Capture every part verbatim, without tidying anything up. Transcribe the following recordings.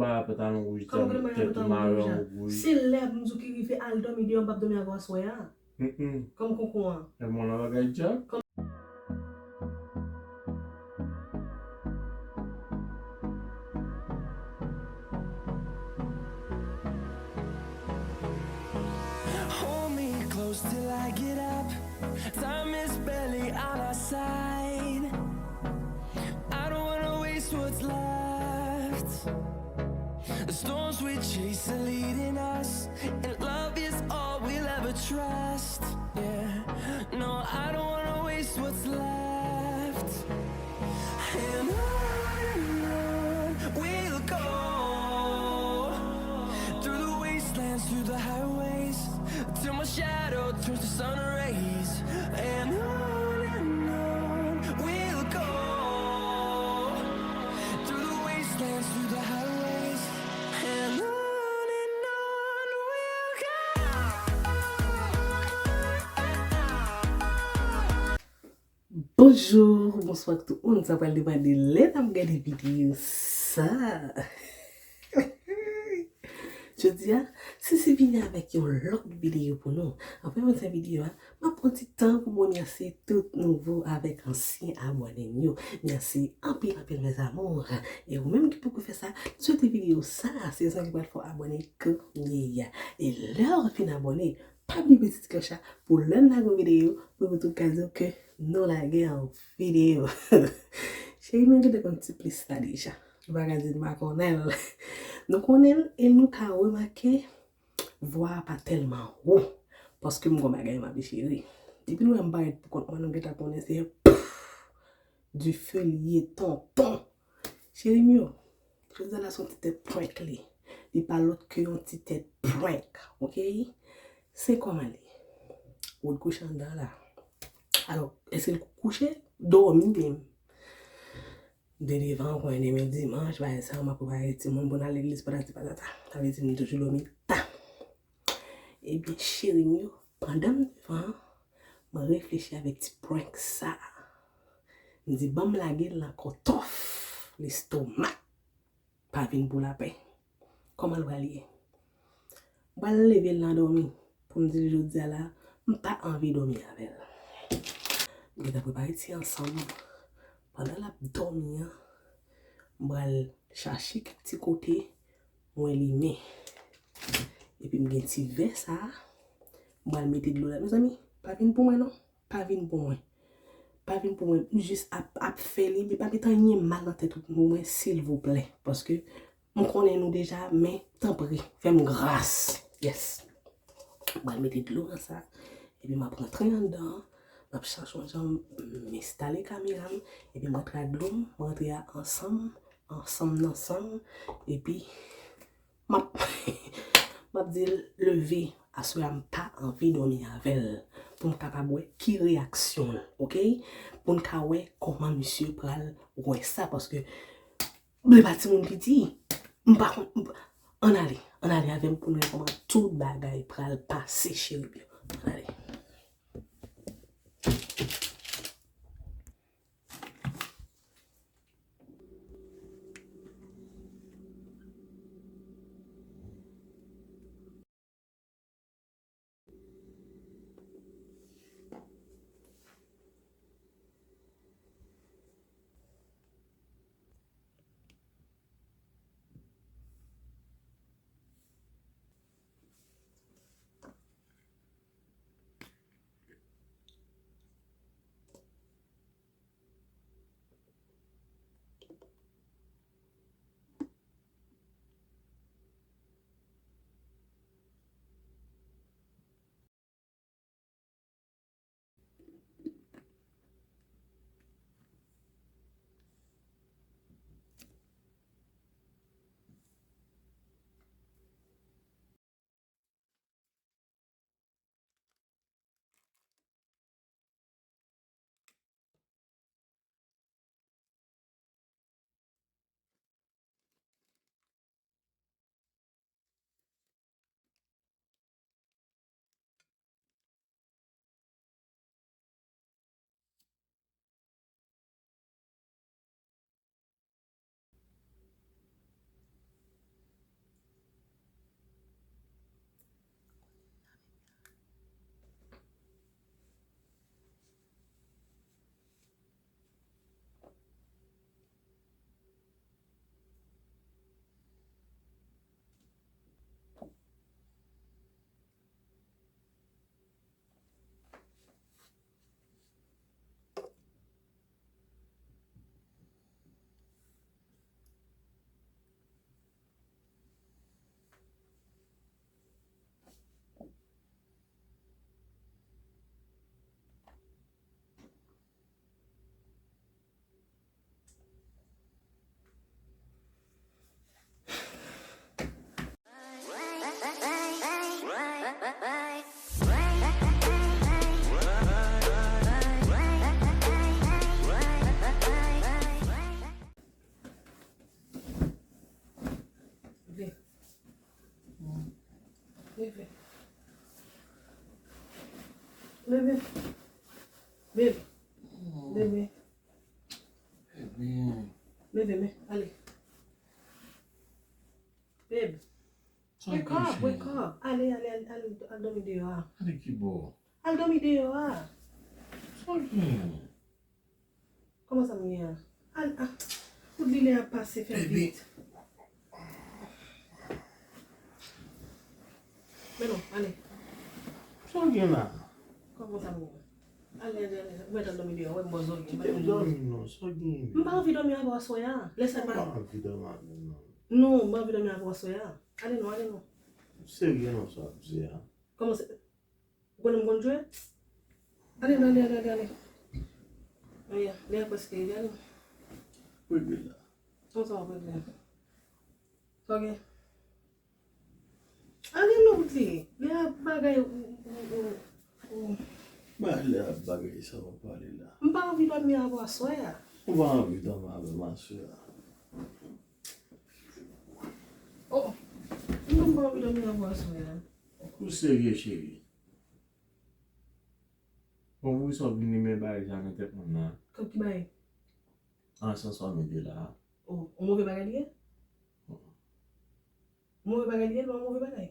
Pa pantalon wouj, kòm tèt maron wouj. Se lè m di w ki rive al dòmi deyò, m p ap dòmi avè w aswè a. Mm-mm. Kòm konkou an. E bon, la bagay djab. Hold me close till I get up. Time is barely on our side. I don't wanna waste what's left. The storms we chase are leading us, and love is all we'll ever trust. Yeah, no, I don't wanna waste what's left. And on and on we'll go, through the wastelands, through the highways, till my shadow turns to sun rays. And on and on we'll go, through the wastelands, through the highways. And on and on we'll go. Bonjou, bonswa tout moun, sa pral depann de lè n ap gade videyo sa. Jodi a, Sisi vini avèk yon lòt videyo pou nou. Anvan m kòmanse videyo a, m ap pran ti tan pou m remèsye tout nouvo avèk ansyen abòne m yo. Mèsi anpil, anpil, mes amours. E ou menm ki poko fè sa, m swete videyo sa, se zanmi pral fè w abòne kounye a. E lè w fin abòne, pa bliye pete ti klòch la pou lè n lage yon videyo, pou YouTube ka di w ke nou lage yon videyo. Cheri, men gentan konn ti plis la deja. Nou pa ka di nou pa konnen l. Nou konnen l e nou ka remake vwa a pa tèlman wo. Paske m gon bagay m ap jere. Depi nou wè m parèt pou kont mwen, nou gentan konnen se pouf, dife l ye, tonton. Cheri m yo, jodi a la se yon ti tèt prank li. Li pa lòt ke yon ti tèt prank, oke? Se kòman li ye. Wood kouche anndan la. Alò, èske l kouche? Dòmi menm. M te devan, ou konnen demen dimanch, bagay sa, m ap prepare timoun pou n al legliz, patati patata. Sa vle di m toujou dòmi ta. Ebyen, cheri m yo, pandan m devan, mwen reflechi avèk ti prank sa. M di, ban m lage l nan kòtòf, lestomak. Pa vin pou lapè. Kòman l pral ye? M pral leve l nan dòmi pou m di l jodi a la, m pa anvi dòmi avè l. M gentan prepare ti ansanm. Pandan l ap dòmi an, m pral chache kèk ti kote mwen limen. Epi m gen ti vè sa, m pral mete dlo la. Mezanmi, pa vin pou mwen non. Pa vin pou mwen. Pa vin pou mwen. M jis ap, ap fè li, men pa met anyen mal nan tèt ou pou mwen, silvouplè. Paske m konnen nou deja, men tanpri, fè m gras. Yes. M pral mete dlo nan sa. Epi m ap rantre anndan. M ap chache yon jan m enstale kamera m. Epi m rantre ak dlo m. M rantre a ansanm. Ansanm nan sanm. Epi M ap, m ap di l leve, aswè a m pa anvi dòmi avè l, pou m kapab wè ki reyaksyon l, oke? Pou n ka wè kòman misye pral wè sa, paske li pa timoun piti. M pa konn, m pa, ann ale, ann ale avè m pou n wè kòman tout bagay pral pase, cheri m yo. Ann ale. Leve. Leve. Babe. Leve. Ebyen. Leve, men. Ale. Babe. Wake up, wake up. Ale, ale, ale, ale, al dòmi deyò a. Ale ki bò? Al dòmi deyò a. Sa w gen? Kòman sa m gen an? Al, ah, Woodly, lè a pase, fè vit. Men non, ale. Sa w gen la? Kòman sa m gen an? Ale, ale, ale. Ou mèt al dòmi deyò, wè m bò zòrye. Kite m dòmi non, sa w gen? M pa anvi dòmi avè w aswè a. Lè sa pa. M pa anvi dòmi avè w non. Non, m pa anvi dòmi avè w aswè a. Ale non, ale non. Ou serye nan sa w ap di a? Kòman se? Ou konnen m konn jwe? Ale, ale, ale, ale, ale. Aya, lè a prèske rive, ale. Regle la. Kòman sa w ap regle? Sa w gen? Ale non, Woodly. Lè a bagay ou, ou, ou, ou. Ba lè a bagay sa w ap pale la. M pa anvi dòmi avè w aswè a. Ou pa anvi dòmi avè m aswè a. Oh, m pa anvi dòmi avè w aswè a. Ou serye, cheri? Bon, poukisa w vin limen bagay sa nan tèt moun nan? Kòb ki bagay? An sans w ap mete la. Oh, yon move bagay li ye? Move bagay li ye, li pa yon move bagay.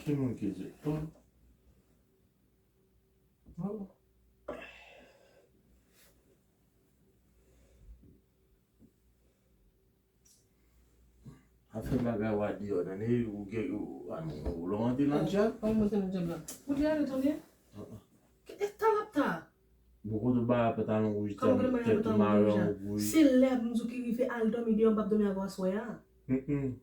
Ki moun ki di? Oh. Oh. Afè bagay w a di yo, tande, ou gen, ou, ou, ou, ou lonje nan djab. Ou lonje nan djab la. Ou di ale, tande? E ta l ap ta. Bon, kote w bay pantalon wouj, tèt, tèt ou mare an wouj. Se lè m di w ki rive al dòmi deyò, m p ap dòmi avè w aswè a.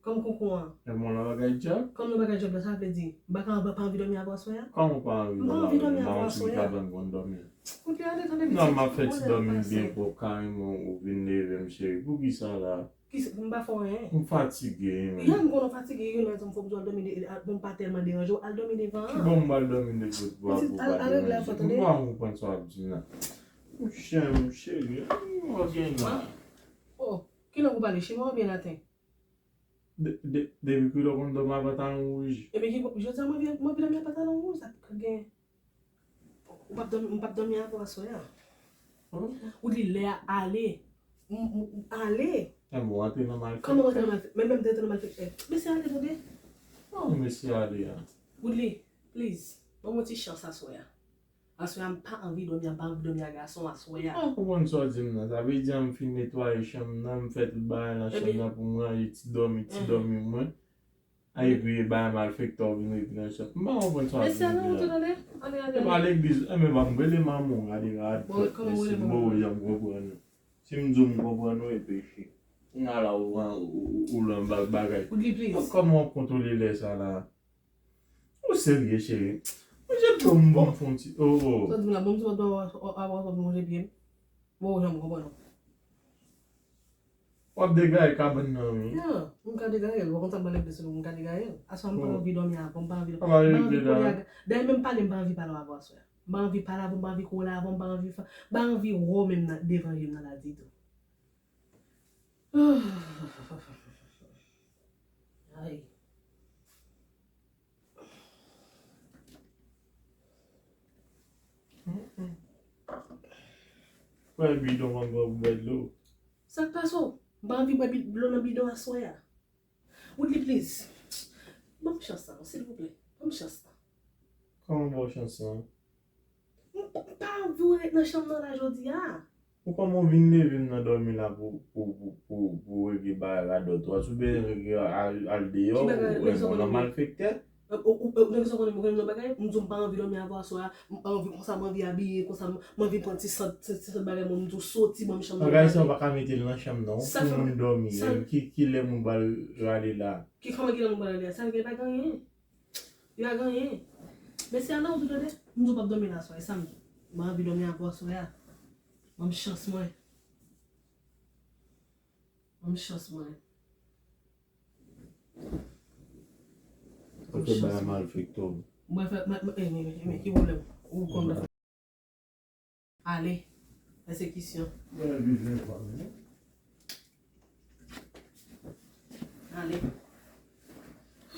Kòm konkou an. E bon, nan bagay djab? Kòm nan bagay djab la, sa vle di, m pa ka, pa anvi dòmi avè w aswè a? Kòman w pa anvi dòmi avè m? M pa anvi dòmi avè w aswè a. Kabann pou n dòmi. Kote ale, tande pitit. Non, m ap fè ti dòmi m byen pwòp, kareman ou vin leve m, cheri. Poukisa la? Kisa, m pa fè w anyen. M fatige, men. Ya, m konnen w fatige, youn nan rezon fò m di w al dòmi de, a, bon, m pa tèlman deranje w, al dòmi devan an. Kibò m pral dòmi de kote pou, pou pa deranje? M pa konprann sa w ap di m nan. Monchè, monchè, m gen la. Oh, ki lang ou pale, chinwa oubyen laten? De, de, depi kilè w konn dòmi ak pantalon wouj? Ebyen, ki, jodi a, mwen vin, mwen vin dòmi ak pantalon wouj, sa k gen? Ou p ap dòmi, m p ap dòmi avè w aswè a. Ou di lè a ale. M, m, m, ale. E bon, antre nan malfektè. Kòman antre nan malfektè? Men menm te antre nan malfektè. Mesye ale, tande. Non, mesye ale a. Woodly, please, ban m yon ti chans aswè a. Aswè a, m pa anvi dòmi, m pa anvi dòmi ak gason aswè a. Ou konprann sa w di m nan? Sa vle di m fin netwaye chanm nan, m fè tout bagay nan chanm nan pou m ranje ti dòmi, ti dòmi mwen. A, epi e bagay malfektè w vin rete nan chanm. M pa konprann sa w ap di la. Mesye, ale, ale, ale. E pa legliz, e men pa m rele manman w, gade rad. Bon, kòman w rele manman w? Bon, janm konprann ou. Si m di w m konprann ou, e peche. Kounya la, ou, ou, ou, ou lan ba-, bagay. Woodly, please. Kòman w ap kontwole lè sa la? Ou serye, cheri? Mwen jete dlo m, ban m fè yon ti, oh, oh. Sa w di m la, bon, m di w ap, ap, ap, ap, ap lonje pye m. Bon, janm konprann ou. W ap degaye kabann nan, wi. Ya, m ka degaye l. Ou konn sa m pale plis, m ka degaye l. Aswè a m pa anvi dòmi avè w, m pa anvi dòmi. M pa anvi kole avè w. Dayè, menm pale, m pa anvi pale avè w aswè a. M pa anvi pale avè w, m pa anvi kole avè w, m pa anvi fè, m pa anvi wè w menm nan, devan je m nan la ditou. Ay. Pran bidon ankò pou bwè dlo. Sa k pase w? M pa anvi bwè bi-, dlo nan bidon aswè a. Woodly, please. Ban m chans sa, silvouplè. Ban m chans sa. Kòman ba w chans sa? M, m pa anvi w ret nan chanm nan la jodi a. Ou kòman w vin leve m nan dòmi la pou, pou, pou, pou, pou w regle bagay radòt ou a? Si w bezwen regle al, al deyò, ou nan malfektè. Ou, ou, ou, nèg sa konnen m konnen yon bagay, m di w m pa anvi dòmi avè w aswè a, m pa anvi konsa, m anvi abiye konsa, m, m anvi pran ti sant, ti, ti sant bagay mwen, m di w soti, ban m chanm nan. Bagay sa w pa ka mete l nan chanm nan, ou pou moun dòmi, ki, ki lè moun pral rale la? Ki kòman ki lè moun pral rale la? Sa l gen pa gen anyen. Li pa gen anyen. Mesye a la, ou tou tande? M di w p ap dòmi la aswè a, e sa m di w. M pa anvi dòmi avè w aswè a. Ban m chans mwen. Ban m chans mwen. Ou fè bagay malfektè w. Mwen fè, mwen, mwen, eh, men, men, men, ki pwoblèm? Ou konn ale. Pèsekisyon. Mwen vin jwenn pa m, non. Ale.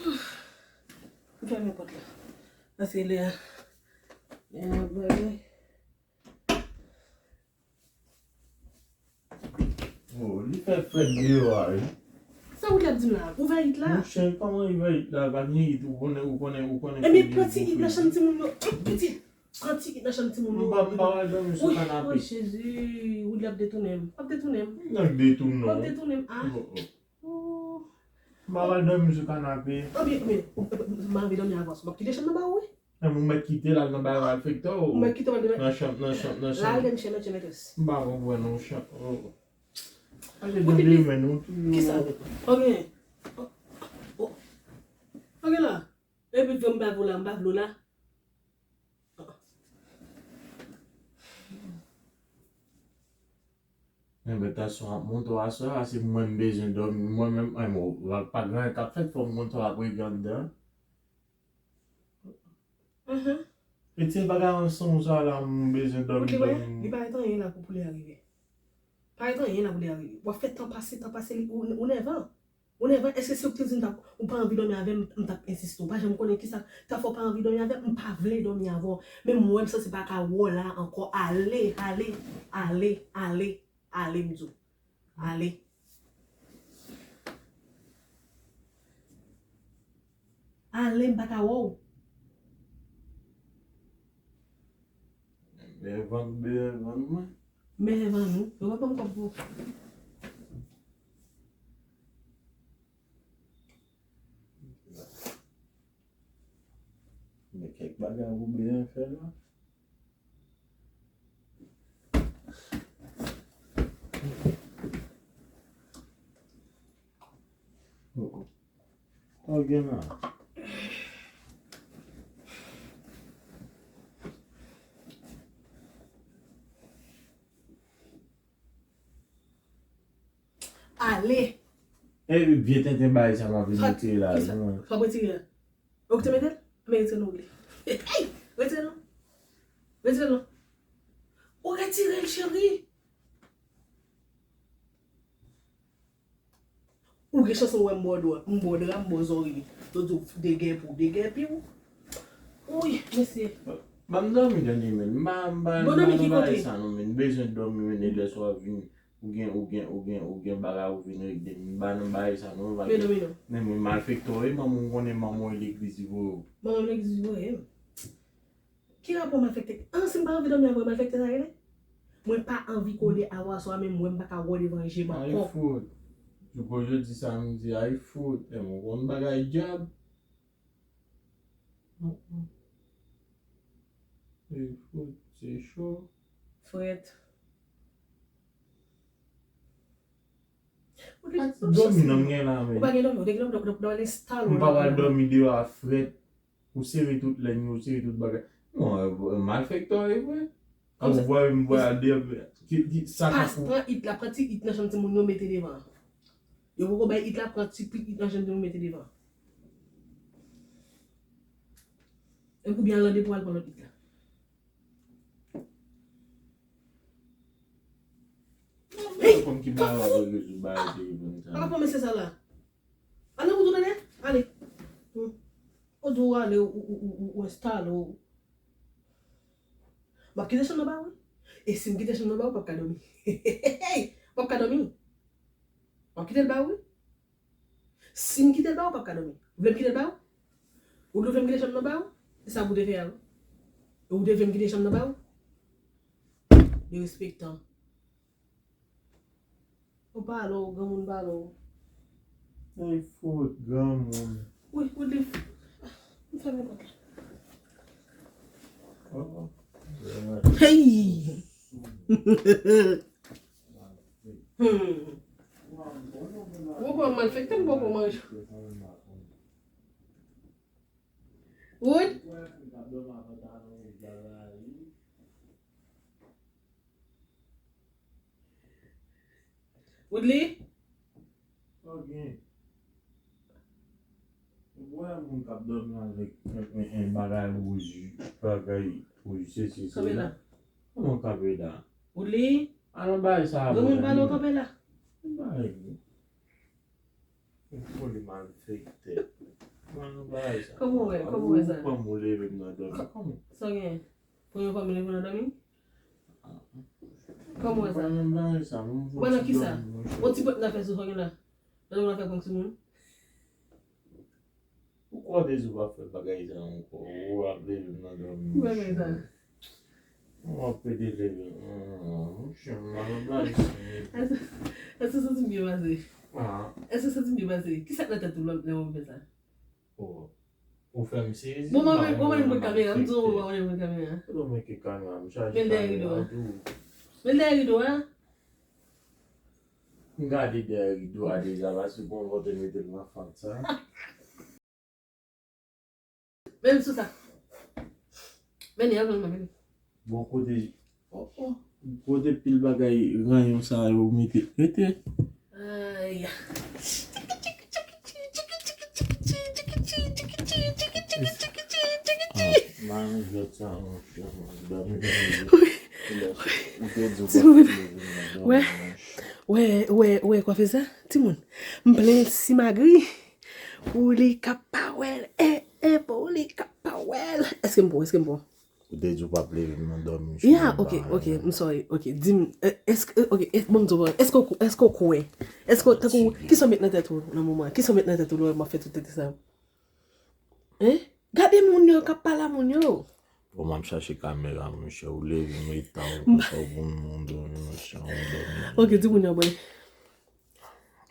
Ou Fèmen pòt la. Paske lè a, lè a bagay. Oh, li fè frèt deyò a, wi. Sa Woodly ap di m la? Ouvè it la. Monchè, kòman ouvè it la? Pa gen it, ou konnen, ou konnen, ou konnen. Ebyen, pran ti it nan chanm timoun yo. Pitit, pran ti it nan chanm timoun yo. M pa, m pa pral dòmi sou kanape. Woy, Jezi, Woodly ap detounen m. W ap detounen m. M nan detounen w. W ap detounen m, a. Oh, oh. Oh. M pa pral dòmi sou kanape. Anben, anben, m anvi dòmi avans. M ap kite chanm nan ba ou, wi. Nan, ou mèt kite l al nan bagay malfektè ou. Ou mèt kite l al nan chanm, nan chanm, nan chanm. La, al gen chèmè, chèmè tès. M pa konprann non, chanm. Oh. Ale, Woodly, men nou toujou. Kisa? Ok. Oh, oh. Ok la. Epi vre m pa vle w la, m pa vle w la. Envitasion ap monte w aswè a, se mwen m bezwen dòmi, mwen menm, ay, mwen, pa, pa gen anyen k ap fèt, fò m konn sa w ap regle anndan. Mhm. E ti bagay ansanm sa la, m bezwen dòmi, dòmi. Li pa ret anyen la pou, pou li arive. Pa ret anyen la pou li arive. W ap fè tan pase, tan pase, li, ou, ou nèvan. Ou nèvan, èske si w te di m t ap, ou pa anvi dòmi avè m, m t ap ensiste. Ou pa janm konnen kisa k ta fè w pa anvi dòmi avè m, m pa vle dòmi avè w. Men m wè m santi m pa ka wè w la ankò. Ale, ale, ale, ale, ale, m di w. Ale. Ale, m pa ka wè w. Men vann, men vann mwen. Men vann ou. Yo pa ban m kòb pou. Men kèk bagay ou bezwen fè la. Oh, oh. Sa w gen la? Ale. Epi vye tenten bagay sa m ap vin retire la. Sa w ap retire a? Ou ki te mete l? Men retire non, Woodly. Ey! Retire non. Retire non. Ou retire l, cheri. Ou gen chans ou wè m ba w dra, m ba w dra, m ba w zòrye. Yo di w degèpi w, degèpi w. Woy, mesye. Ban m dòmi tande, men. M pa, m pa, m pa nan bagay sa non, men. M bezwen dòmi, men, e lè swa vin. Ou gen, ou gen, ou gen, ou gen bagay ou vin regle. M pa nan bagay sa non, pa gen. Men non, men non. Men mwen malfektè w ye, manman w konnen manman w legliz li voye w. Manman m legliz li voye m. Ki rapò malfektè? An, si m pa anvi dòmi avè w, malfektè sa rele? Mwen pa anvi kole avè w aswè a, men mwen m pa ka wè w devan je m ankò. Ay fout. Jou pou jodi samdi, ay fout. E mwen konn bagay dyab. Mm, mm. Ay fout, se cho. Frèt. Dòmi nan m gen la, men. Ou pa gen dòmi, ou te gen dòmi, dòmi, dòmi, dòmi, dòmi, dòmi, dòmi, dòmi, dòmi, dòmi, dòmi, dòmi, Ou sere tout lèn yo, ou sere tout bagay. Non, e, malfektè w ye vre. Kòmsa. Ou voye m voye al deyò, ki, ki, sa ka pou. Pas, pran it la, pran ti it nan chanm timoun yo mete devan. Yo poko bay it la, pran ti pit it nan chanm timoun mete devan. Epi oubyen al nan depo al pran lòt it la. Hey! Konn ki bagay w ap regle sou bagay telefòn sa. Papa pran mesye sa la. Al nan wout ou tande? Ale. Hmm. Ou di w ale, ou, ou, ou, ou, ou enstale w. M ap kite chanm nan ba ou, wi. E si m kite chanm nan ba ou, w p ap ka dòmi. W p ap ka dòmi. M ap kite l ba ou, wi. Si m kite l ba ou, w p ap ka dòmi. Ou vle m kite l ba ou? Ou vle m kite chanm nan ba ou? Se sa pou w te fè a, wi. Ou te vle m kite chanm nan ba ou? Derespektan. Ou pale w, granmoun pale w. Ay fout, granmoun. Wi, wi, li. M fèmen pòt la. Oh, oh. Hey! Hmm. Ou pran malfektè, m poko manje. Wood? Woodly? Ok. Ou wè moun k ap dòmi avèk en, en, en bagay wouj, bagay wouj, sesi, sela. Kòman w kanpe la? Woodly? Al nan bagay sa a. Granmoun pale w kanpe la. Bagay. Ou foli malfektè. Kòman w wè, kòman w wè sa? Ou pran m, ou leve m nan dòmi. Kòman? Sa w gen? Premye fwa m leve w nan dòmi? Kòman w wè sa? Ou wè nan kisa? Yon ti pòt nan fè sou sa w gen la. Nan w la fè prank sou moun? Ou kwè w te di w p ap fè bagay sa ankò? Ou ap leve m nan dòmi. Ki bagay sa? Ou ap pede leve m. Monchè, m pa nan blayi. Èske w santi m byen pase? Èske w santi m byen pase? Kisa k nan tèt ou lè w fè sa? Ou fè m sezi. Bon, mwen menm, mwen menm mwen kamera, m di w mwen menm mwen kamera. Ou mete kamera, m chaje kamera tou. Men dèyè rido a. Men dèyè rido a. M gade dèyè rido a deja, paske bon, lè w te mete l nan fant sa. Menm sou sa. Men dèyè, men, men. Bon, kote, oh, oh, kote pil bagay ranyon sa yo mete. Rete. Ay. Wè, wè, wè, wè, kwafè sa? Timoun, m plen simagri. Pou li ka pa wè l, eh, eh, pou li ka pa wè l. Èske m bon, èske m bon? Ou te di w p ap leve m nan dòmi. Ya, ok, ok, m sorry, ok, di m, eh, èske, eh, ok, eh, bon, m di w, èske w, èske w kwè? Èske w, tankou, kisa w met nan tèt ou nan moman? Kisa w met nan tèt ou lè w wè m ap fè tout tèt sa yo? Hein? Gade moun yo k ap pale a moun yo. Bon, m ap chache kamera, monchè, ou leve m eta w konsa w pou moun dòmi, monchè, ou dòmi. Ok, di moun yo abòne.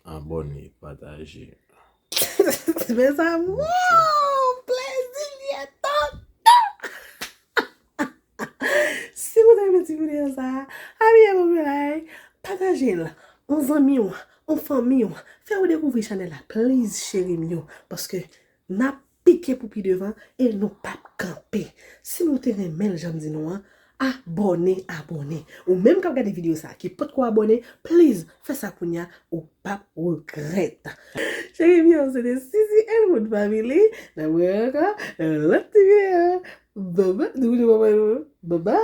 Abòne, pataje. Mes amours, plezi li e tonton. Si w ta renmen ti videyo sa, abiye pou mwen, pataje l. On zanmi w, on fanmi w, fè yo dekouvri chanèl la, please, cheri m yo. Paske n ap pike pou pi devan e nou p ap kanpe. Si nou te renmen l jan m di nou an, abòne, abòne. Ou menm k ap gade videyo sa a ki potko abòne, please, fè sa kounye a, ou p ap regrèt. Cheri m yo, se te Sisi Elwood Family. N ap wè ankò nan lòt ti videyo. Baba, nou di baba nou. Baba.